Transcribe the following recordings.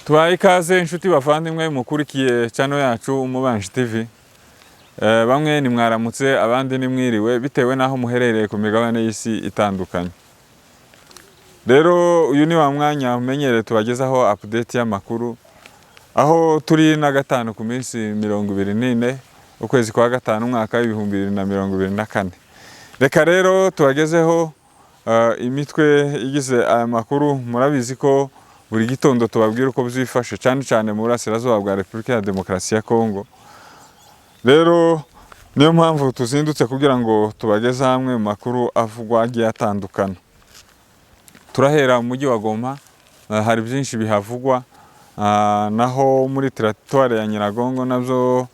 Tubaye ikaze inshuti bavandimwe mukurikiye channel yacu Umubanji TV. Bamwe ni mwaramutse, abandi ni mwiriwe, bitewe n'aho muherereye ku migabane y'isi itandukanye. Rero uyu ni wa mwanya umenyereye tubagezaho update y'amakuru, aho turi na gatanu ku minsi 24 ukwezi kwa gatanu umwaka w'2024. Reka rero tubagezeho imitwe igize aya makuru. Murabizi ko buri gitondo tubabwira uko byifashe, cyane cyane mu burasirazuba bwa Repubulika ya Demokarasi ya Kongo. Rero niyo mpamvu tuzindutse kugira ngo tubageze hamwe mu makuru avugwa agiye atandukana. Turahera mu mujyi wa Goma, hari byinshi bihavugwa, naho muri teritwari ya Nyiragongo nabyo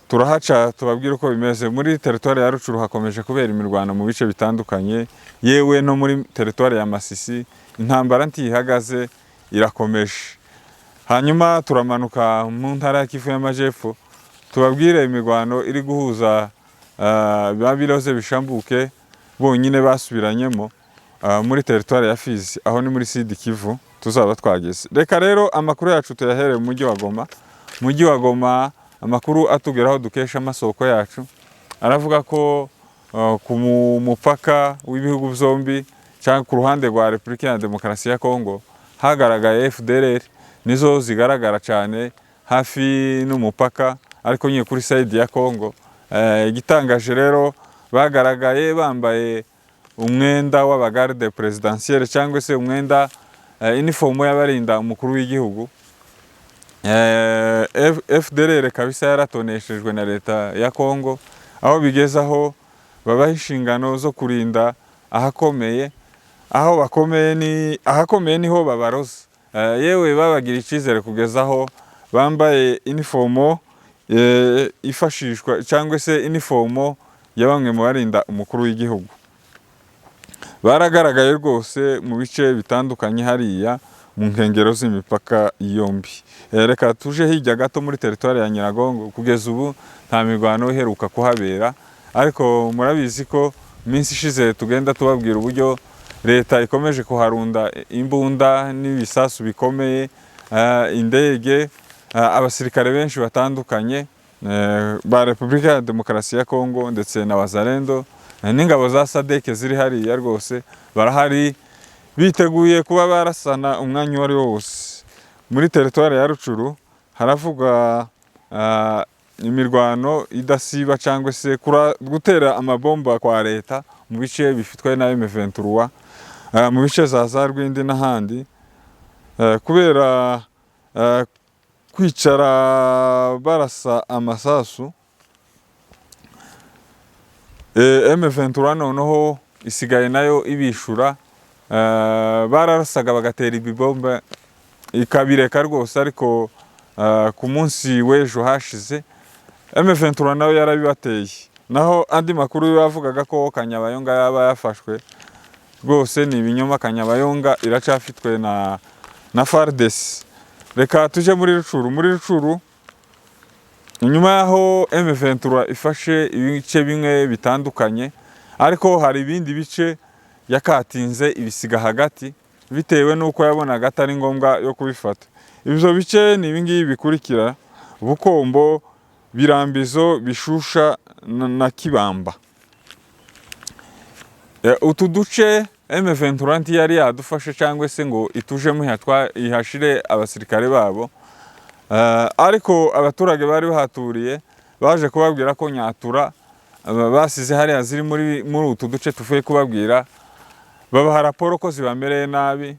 turahaca tubabwira uko bimeze. Muri teritwari ya Rucuru hakomeje kubera imirwano mu bice bitandukanye, yewe no muri teritwari ya Masisi intambara ntihagaze, irakomeje. Hanyuma turamanuka mu ntara ya Kivu y'Amajepfo tubabwire imirwano iri guhuza ba Biroze Bishambuke bonyine basubiranyemo muri teritwari ya Fizi, aho ni muri Sud Kivu tuzaba twageze. Reka rero amakuru yacu tuyahereye mu mujyi wa Goma. Mujyi wa Goma, amakuru atugeraho dukesha amasoko yacu aravuga ko ku mupaka w'ibihugu byombi cyangwa ku ruhande rwa Repubulika ya Demokarasi ya Kongo hagaragaye FDLR, nizo zigaragara cyane hafi n'umupaka, ariko nyine kuri side ya Kongo. Igitangaje rero, bagaragaye bambaye umwenda w'abagarde présidentielle cyangwa se umwenda inifomo y'abarinda umukuru w'igihugu. FDLR kabisa yaratoneshejwe na leta ya Kongo, aho bigeze aho babaha inshingano zo kurinda ahakomeye. Aho bakomeye ni ahakomeye niho babaroza. Yewe babagira icyizere kugeza aho bambaye inifomo ifashishwa cyangwa se inifomo ya bamwe mu barinda umukuru w'igihugu. Baragaragaye rwose mu bice bitandukanye hariya mu nkengero z'imipaka yombi. Reka tuje hirya gato muri teritwari ya Nyiragongo. Kugeza ubu nta mirwano iheruka kuhabera, ariko murabizi ko iminsi ishize tugenda tubabwira uburyo leta ikomeje kuharunda imbunda n'ibisasu bikomeye, indege, abasirikare benshi batandukanye ba Repubulika ya Demokarasi ya Kongo ndetse na Wazalendo n'ingabo za SADC ziri hariya. Rwose barahari biteguye kuba barasana umwanya uwo ari wo wose. Muri teritwari ya Rucuru haravuga imirwano idasiba cyangwa se gutera amabomba kwa leta mu bice bifitwe na M23, mu bice za Rwindi n'ahandi, kubera kwicara barasa amasasu. M23 noneho isigaye nayo ibishura. Bararasaga bagatera ibibomba ikabireka rwose, ariko ku munsi w'ejo hashize M23 nayo yarabibateye. Naho andi makuru yavugaga ko Kanyabayonga yaba yafashwe, rwose ni ibinyoma. Kanyabayonga iracafitwe na FARDC. Reka tuje muri Rucuru. Muri Rucuru, inyuma y'aho M23 ifashe ibice bimwe bitandukanye, ariko hari ibindi bice yakatinze ibisiga hagati bitewe n'uko yabonaga atari ngombwa yo kubifata. Ibyo bice ni ibingibi bikurikira: Bukombo, Birambizo, Bishusha na Kibamba. Utu duce M23 ntiyari yadufashe cyangwa se ngo itujemo ihashire abasirikare babo. Ariko abaturage bari bahaturiye baje kubabwira ko nyatura basize hariya ziri muri utu duce tuvuye kubabwira, babaha raporo ko zibamereye nabi.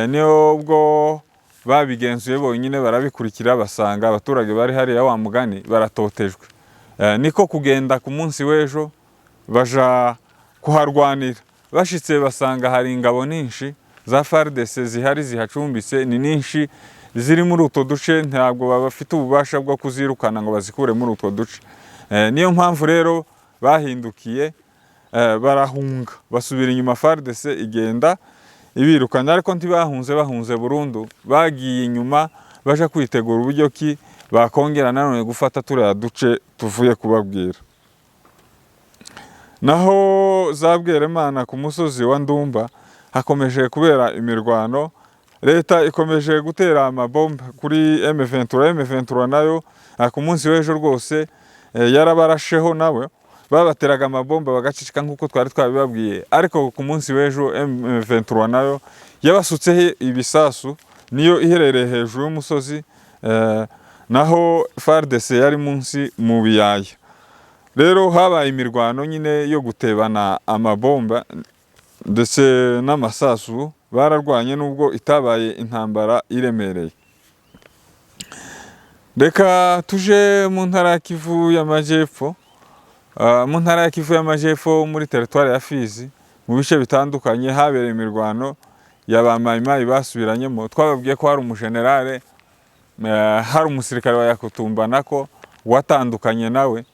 Niyo ubwo babigenzuye bonyine barabikurikira, basanga abaturage bari hariya wa mugani baratotejwe. Niko kugenda ku munsi w'ejo baja kuharwanira. Bashitse basanga hari ingabo nyinshi za FARDC zihari zihacumbitse, ni nyinshi ziri muri utwo duce, ntabwo bafite ububasha bwo kuzirukana ngo bazikure muri utwo duce. Niyo mpamvu rero Bahindukiye barahunga, basubira inyuma. FARDC igenda ibirukana, ariko ntibahunze bahunze burundu, bagiye inyuma baje kwitegura uburyo ki bakongera nanone gufata turiya duce tuvuye kubabwira. Naho za Bweremana ku musozi wa Ndumba hakomeje kubera imirwano. Leta ikomeje gutera amabombe kuri M23. M23 nayo ku munsi w'ejo rwose yarabarasheho, nawe babateraga amabombe bagacicika nk'uko twari twabibabwiye. Ariko ku munsi w'ejo M23 nayo yabasutseho ibisasu, niyo iherereye hejuru y'umusozi, naho FARDC yari munsi mu biyaya. Rero habaye imirwano nyine yo gutebana amabomba ndetse n'amasasu, bararwanye nubwo itabaye intambara iremereye. Reka tuje mu ntara ya Kivu y'Amajyepfo. Mu ntara ya Kivu y'Amajyepfo, muri teritwari ya Fizi, mu bice bitandukanye habereye imirwano ya ba Mayimayi basubiranyemo. Twababwiye ko hari umujenerale, hari umusirikare wa Yakutumba nako watandukanye nawe.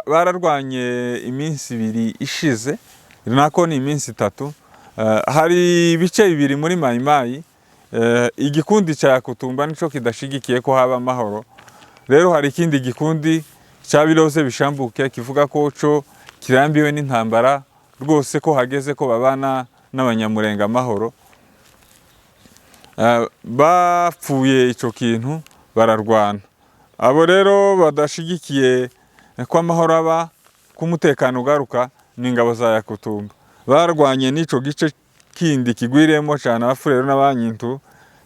Bararwanye iminsi 2 ishize, nako ni iminsi 3. Hari ibice bibiri muri Mayimayi. Igikundi cya Yakutumba nico kidashigikiye ko haba amahoro. Rero hari ikindi gikundi cya Biroze Bishambuke kivuga ko co kirambiwe n'intambara rwose, ko hageze ko babana n'Abanyamurenga amahoro. Bapfuye ico kintu, bararwana. Abo rero badashigikiye ko amahoro aba, ko umutekano ugaruka, ni ingabo za Yakutumba. Barwanye n'ico gice kindi kigwiriyemo cyane Abafurero n'Abanyintu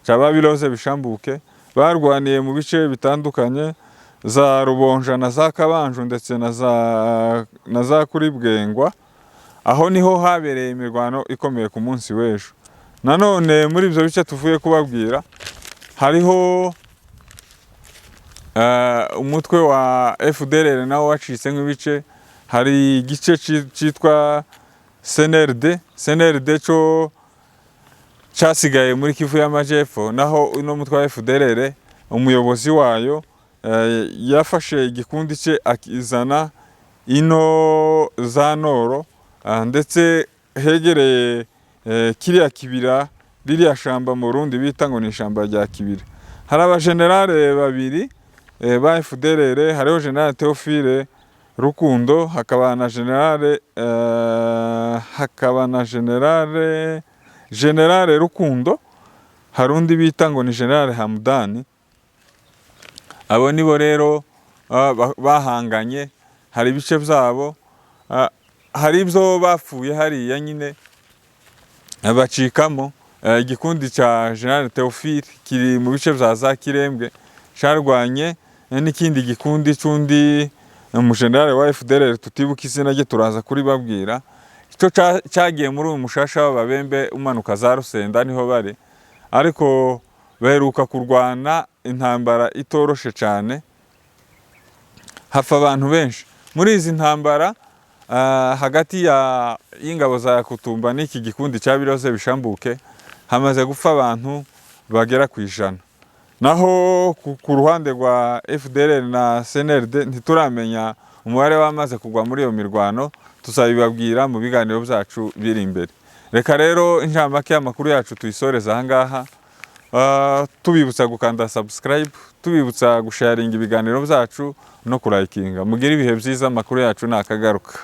cya Babiroze Bishambuke. Barwaniye mu bice bitandukanye, za Rubonja na za Kabanju ndetse na za Kuribwengwa. Aho niho habereye imirwano ikomeye ku munsi w'ejo. Nanone muri ibyo bice tuvuye kubabwira hariho umutwe wa FDLR nawo wacitse nk'ibice. Hari igice cyitwa CNRD. CNRD cyo cyasigaye muri Kivu y'Amajyepfo, naho uno mutwe wa FDLR umuyobozi wayo yafashe igikundi cye akizana ino za Noro, ndetse hegereye kiriya kibira, ririya shamba mu Burundi bita ngo ni ishamba rya Kibira. Hari abajenerale babiri ba FDLR. Hariho General Theophile Rukundo, hakaba na General Rukundo, hari undi bita ngo ni General Hamdani. Abo nibo rero bahanganye. Hari ibice byabo, hari ibyo bapfuye hariya nyine bacikamo. Igikundi cya General Theophile kiri mu bice bya za Kirembwe, cyarwanye n'ikindi gikundi c'undi umujenerali wa FDLR tutibuka izina rye, turaza kuribabwira. Icyo cyagiye muri uyu mushasha w'Ababembe umanuka za Rusenda, niho bari. Ariko baheruka kurwana intambara itoroshe cyane, hapfa abantu benshi muri izi ntambara hagati y'ingabo za Yakutumba n'iki gikundi cya Biroze Bishambuke. Hamaze gupfa abantu bagera ku 100. Naho ku ruhande rwa FDLR na CNRD ntituramenya umubare w'amaze kugwa muri iyo mirwano, tuzabibabwira mu biganiro byacu biri imbere. Reka rero incamake y'amakuru yacu tuyisoreze aha ngaha, tubibutsa gukanda subscribe, tubibutsa gusharinga ibiganiro byacu no kurayikinga. Mugire ibihe byiza, amakuru yacu ni akagaruka.